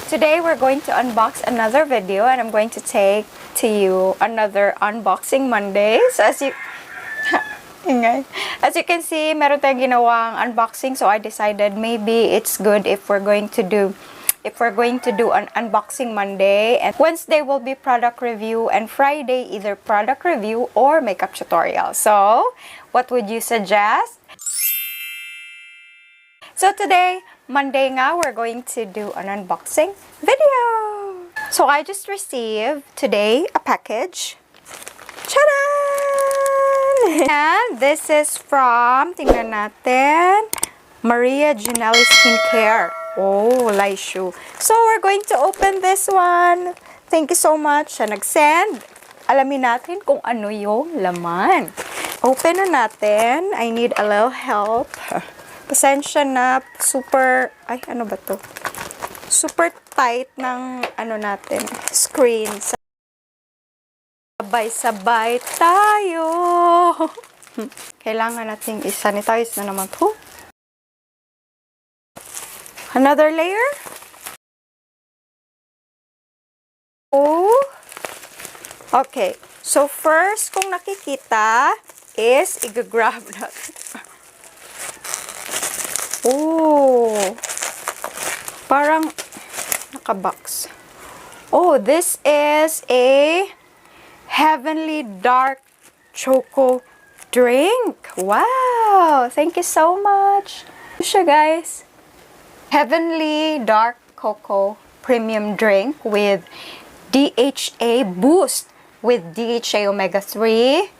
Today we're going to unbox another video and I'm going to take to you another Unboxing Monday. So ingay. As you can see, meron tayong ginawang unboxing, so I decided maybe it's good if we're going to do an Unboxing Monday, and Wednesday will be product review and Friday either product review or makeup tutorial. So, what would you suggest? So today, Monday nga, we're going to do an unboxing video. So I just received today a package. Ta-da! And this is from, tingnan natin, Maria Janelli Skincare. Oh, Laishu. So we're going to open this one. Thank you so much sa nag-send. Alamin natin kung ano yung laman. Open na natin. I need a little help. Pasensya na. Super, ay, ano ba to? Super tight ng, ano natin, screen. Sabay-sabay tayo. Kailangan nating i-sanitize na naman to. Another layer. Oh. Okay. So, first, kung nakikita, is i-grab natin. Oh. Parang naka-box. Oh, this is a Heavenly Dark Choco drink. Wow! Thank you so much. Siya, guys. Heavenly Dark Cocoa Premium Drink with DHA Boost with DHA Omega-3,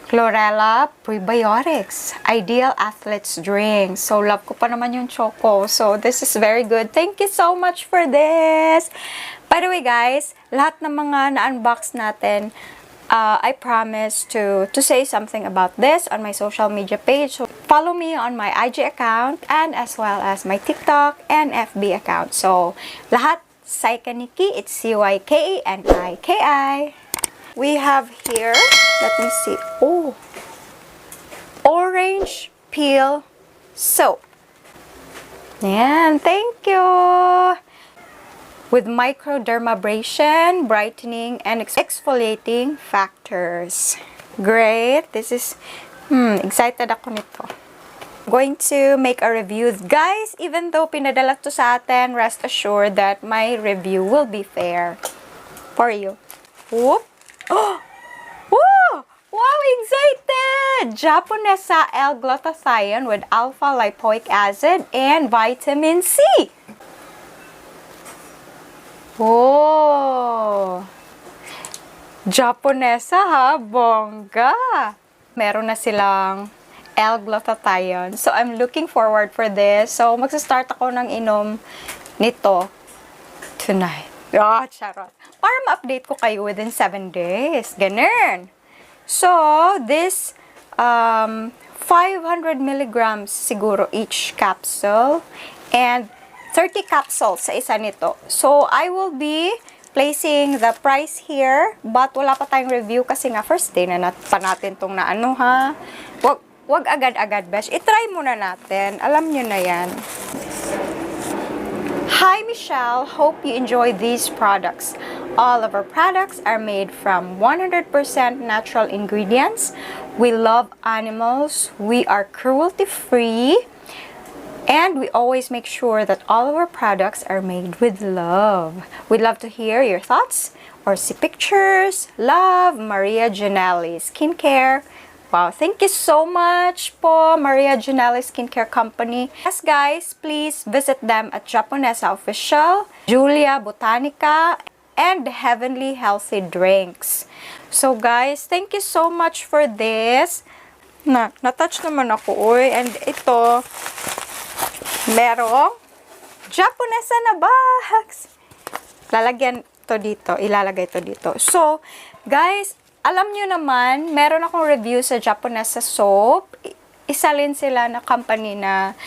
Chlorella, Prebiotics. Ideal athlete's drink. So, love ko pa naman yung choco. So, this is very good. Thank you so much for this. By the way, guys, lahat ng mga na-unbox natin, I promise to say something about this on my social media page. So, follow me on my IG account and as well as my TikTok and FB account. So, lahat, Cyka Niki, it's Cykaniki. We have here, let me see, oh, orange peel soap. Yan, thank you. With microdermabrasion, brightening, and exfoliating factors. Great. This is, excited ako nito. Going to make a review. Guys, even though pinadala to sa atin, rest assured that my review will be fair for you. Whoop! Oh! Woo! Wow, excited! Japonesa L-glutathione with alpha lipoic acid and vitamin C. Oh! Japonesa ha, bongga! Meron na silang L-glutathione. So, I'm looking forward for this. So, magsa-start ako ng inom nito tonight. Ah, charot. Para ma-update ko kayo within 7 days. Ganun. So, this 500 milligrams siguro each capsule and 30 capsules sa isa nito. So, I will be placing the price here, but wala pa tayong review kasi nga first day na pa natin tong na ano ha. Wag agad-agad, besh. I-try muna natin. Alam nyo na yan. Hi, Michelle, hope you enjoy these products. All of our products are made from 100% natural ingredients. We love animals. We are cruelty free. And we always make sure that all of our products are made with love. We'd love to hear your thoughts or see pictures. Love, Maria Janelli Skincare. Wow, thank you so much po, Maria Janelli Skincare Company. Yes, guys, please visit them at Japonesa Official, Julia Botanica, and Heavenly Healthy Drinks. So, guys, thank you so much for this. Na, na-touch naman ako, oy. And ito, merong Japonesa na box. Lalagyan to dito. Ilalagay to dito. So, guys, alam nyo naman, meron akong review sa Japonesa soap. Isa rin sila na company na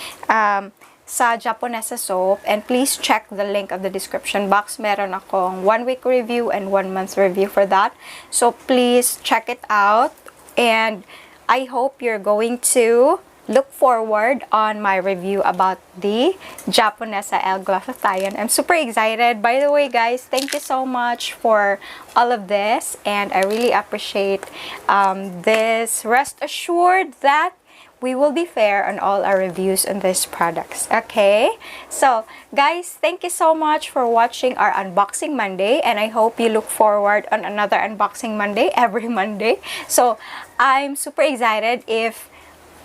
sa Japonesa soap. And please check the link of the description box. Meron akong 1 week review and 1 month review for that. So, please check it out. And I hope you're going to Look forward on my review about the Japonessa L-Glutathione. I'm super excited. By the way, guys, thank you so much for all of this, and I really appreciate this. Rest assured that we will be fair on all our reviews on these products. Okay? So, guys, thank you so much for watching our Unboxing Monday, and I hope you look forward on another Unboxing Monday every Monday. So, I'm super excited if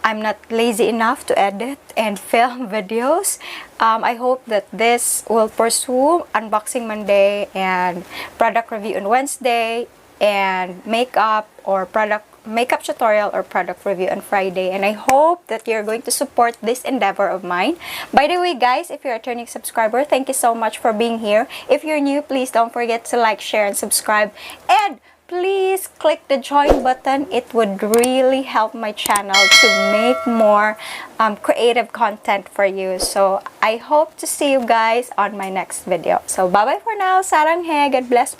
I'm not lazy enough to edit and film videos. I hope that this will pursue Unboxing Monday and product review on Wednesday and makeup or product makeup tutorial or product review on Friday. And I hope that you're going to support this endeavor of mine. By the way, guys, if you're a returning subscriber, thank you so much for being here. If you're new, please don't forget to like, share, and subscribe. And please click the join button. It would really help my channel to make more creative content for you. So I hope to see you guys on my next video. So bye bye for now. Saranghae. God bless.